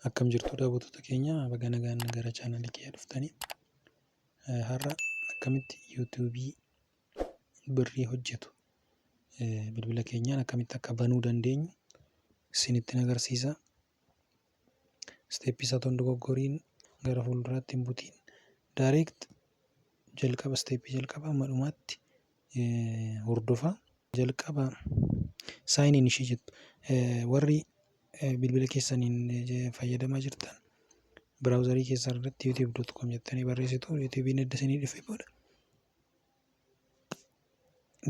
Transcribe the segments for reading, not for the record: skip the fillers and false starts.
Akkam jirtu daawwattoota keenya, baga nagaan gara chaanalii kiyyaa dhuftanii. Har'a akkamitti yuutuubii birrii hojjetu bilbila keenyaan akkamitti akka banuu dandeenyu isinittin agarsiisa. Isteeppii isaa otoo hin dogoggoriin gara fuulduraatti hin butiin, direct jalqaba isteeppii jalqaba hamma dhumaatti hordofaa. Jalqaba sign in ishee jettu, warri bilbila keessaniin fayyadamaa jirtan biraawuzarii keessan irratti youtube.com jettanii barreessitu. Youtube'n edda isinii dhufe booda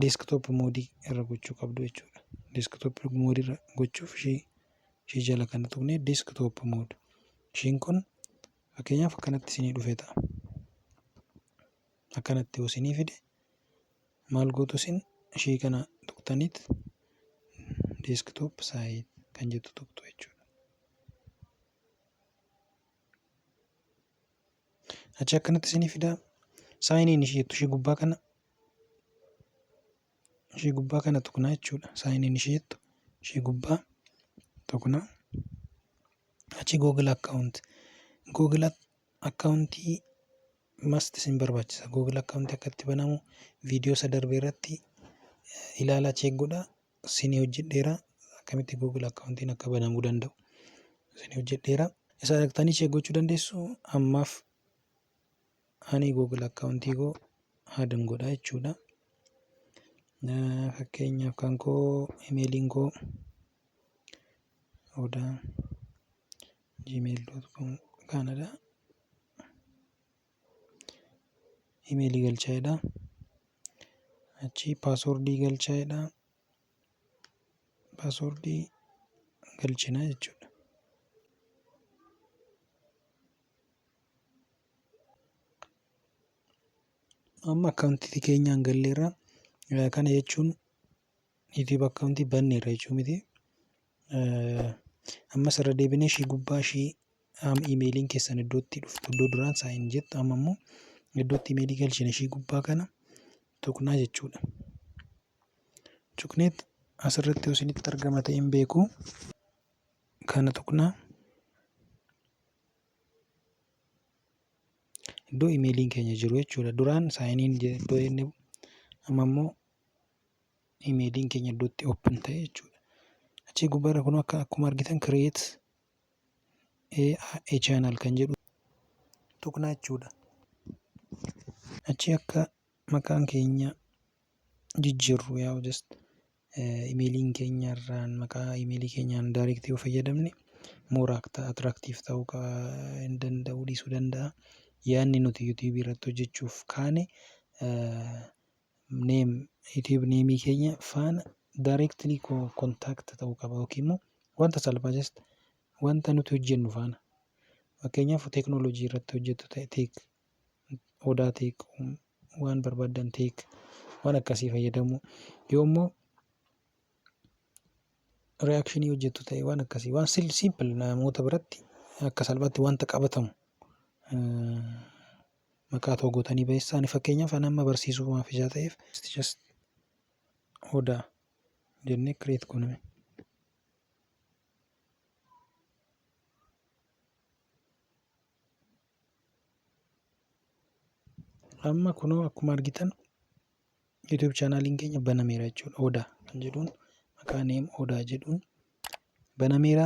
desktop moodii irra gochuu qabdu jechuudha. Desktop moodii irra gochuuf ishee jala kana tuqnee desktop mode, isheen kun fakkeenyaaf akkanatti isinii dhufe ta'a. Akkanatti yoo isinii fide maal gootu? Isin ishee kana tuqxaniit desktop site kan jettu tuqxu jechuudha. Achi akkanatti isinii fida. Sign in ishee jettu ishee gubbaa kana tuqnaa jechuudha. Sign in ishee jettu ishee gubbaa tuqnaa. Achi Google account, Google accountii must isin barbaachisa. Google account akka itti banamu viidiyoo isa darbe irratti ilaalaa, check godhaa. Isinii hojjedheera, akkamitti Google accountiin akka banamuu danda'u isinii hojjedheera. Isa dhaqxanii check gochuu dandeessu. Ammaaf ani Google accountii koo add godha jechuudha. Fakkeenyaaf kan koo imeeliin koo odaa@gmail.com kanadha. Imeelii galchaa'edha. Achi paaswordii galchaa'edha. Paaswordii galchinaa jechuudha. Amma akkaawuntii keenyaan galleerra. Kana jechuun YouTube akkaawuntii banneerra jechuu miti. Ammas irra deebinee ishii gubbaa, ishii imeeliin keessan iddootti dhuftu, iddoo duraan sign jettu, amma immoo iddootti imeelii galchine ishii gubbaa kana tuqnaa jechuudha. Tuqneet asirratti yoo isinitti argama ta'e hin beeku, kana tuqnaa, iddoo imeeliin keenya jiru jechuudha. Duraan sign in iddoo inni, amma immoo imeeliin keenya iddootti open ta'e jechuudha. Achii gubbaarra kun akka akkuma argitan create a channel kan jedhu tuqnaa jechuudha. Achii akka maqaan keenya jijjiirru, yaa'u just imeeliin keenya irraan maqaa imeelii keenyaan direct yoo fayyadamne more attractive ta'uu hin danda'u, dhiisuu danda'a. Yaadni nuti YouTube irratti hojjechuuf kaane name YouTube nameii keenya faana directly contact ta'uu qaba, yookiin immoo wanta salphaa, just wanta nuti hojjennu faana. Fakkeenyaaf teeknooloojii irratti hojjettu ta'e tech, Odaa Tech, waan barbaaddan tech, waan akkasii fayyadamu. Yoo immoo reactionii hojjettu ta'e waan akkasii, waan simple, namoota biratti akka salphaatti wanta qabatamu maqaa ta'u gootanii bayeessa. Ani fakkeenyaaf ani amma barsiisuu maaf ijaa ta'eef just Odaa jennee create gooname. Amma kunoo akkuma argitan YouTube chaanaaliin keenya banameera jechuudha. Odaa kan jedhuun, maqaa name Odaa jedhuun banameera.